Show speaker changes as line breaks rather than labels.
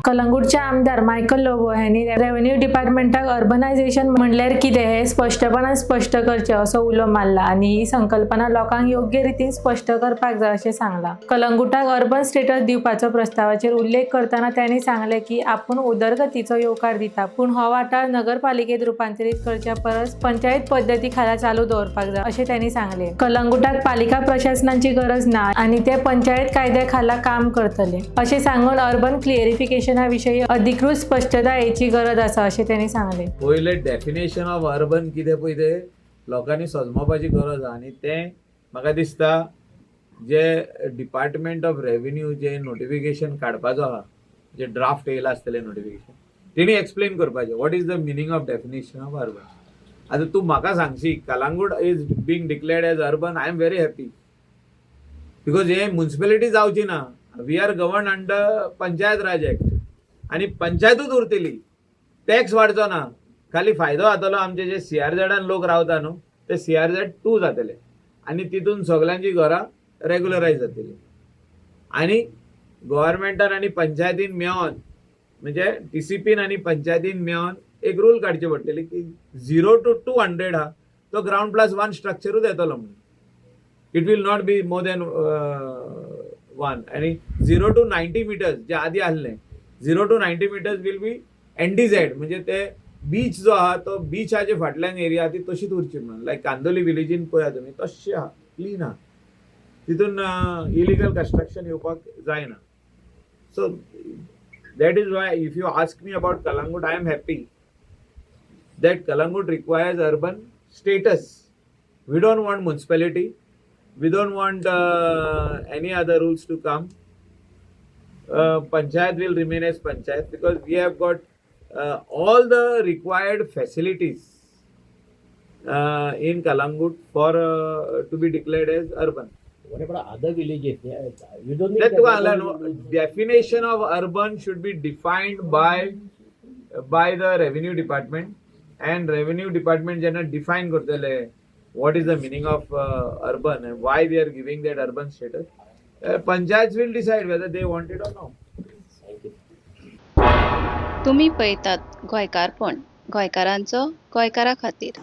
कलंगूटचे आमदार मायकल लोबो हांणी revenue डिपार्टमेंटाक urbanisation म्हणल्यार कितें हें स्पश्टपणान स्पश्ट करचें असो उलो मारला आनी ही संकल्पना लोकांक योग्य रितीन स्पश्ट करपाक जाय अशें सांगलां. कलंगूटाक अर्बन स्टेटस दिवपाचो प्रस्तावाचेर उल्लेख करतना तांणी सांगलें की आपूण उदरगतीचो येवकार दिता, पूण हो वाठार नगरपालिकेत रुपांतरीत करच्या परस पंचायत पद्दती खाला चालू दवरपाक जाय अशें तांणी सांगलें. कलंगूटाक पालिका प्रशासनाची गरज ना आनी ते पंचायत कायद्या खाला काम करतले अशें सांगून अर्बन क्लियरिफिकेशना विशीं अधिकृत स्पश्टता येवची गरज आसा अशें तांणी सांगलें.
पयलें डेफिनेशन ऑफ अर्बन कितें पळय तें लोकांनी सजमोवपाची गरज आहा. आनी तें म्हाका दिसता जे डिपार्टमेंट ऑफ रेव्हेन्यू जे नोटिफिकेशन काडपाचो आहा, जे ड्राफ्ट येयला आसतलें नोटिफिकेशन, तेणी एक्सप्लेन करपाचें what is the meaning of definition of urban. आतां तूं म्हाका सांगशी, Calangute is being declared as urban, I am very happy, because हे मुन्सिपेलिटी जावची ना. We are govern under Panchayat Raj Act आनी पंचायतूच उरतली. टॅक्स वाडचो ना. खाली फायदो जातलो, आमचे जे सीआरझेडान लोक रावता न्हू, ते सीआरझेड टू जातले आनी तितून सगल्यांची घरां रेगुलरायज जातली. आनी गव्हर्मेंटान आनी पंचायतीन मेळोन, म्हणजे टीसीपीन आनी पंचायतीन मेळोन एक रूल काडचे पडटले की 0 टू 200 आहा तो ग्रावंड प्लस वन स्ट्रक्चरूच येतलो म्हणून. It will not be more than one. आनी 0 टू 90 मिटर्स जे आदी आहले, 0 to 90 meters will be NDZ, म्हणजे ते बीच जो आहा तो बिचाच्या फाटल्यान एरिया ती तशीच उरची म्हणून. लायक कांदोली विलेजीन पळया तुमी, तश्शें आहा, क्लीन आहा. तितून इलिगल कन्स्ट्रक्शन येवपाक जायना. So that is why if you ask me about Calangute, I am happy that Calangute requires urban status. We don't want municipality. We don't want any other rules to come. Panchayat will remain as panchayat because we have got all the required facilities in Calangute for to be declared as urban.
What about other villages? Yeah, you don't think
That
that
तुका
they
सांगला
will
न्हू, definition of urban should be defined by the revenue department, and revenue department जेन्ना define करतले what is the meaning of urban and why they are giving that urban status, panchayats will decide whether they want it or no.
Thank you.
तुमी पळयतात गोंयकारपण, गोंयकारांचो गोंयकारा खातीर.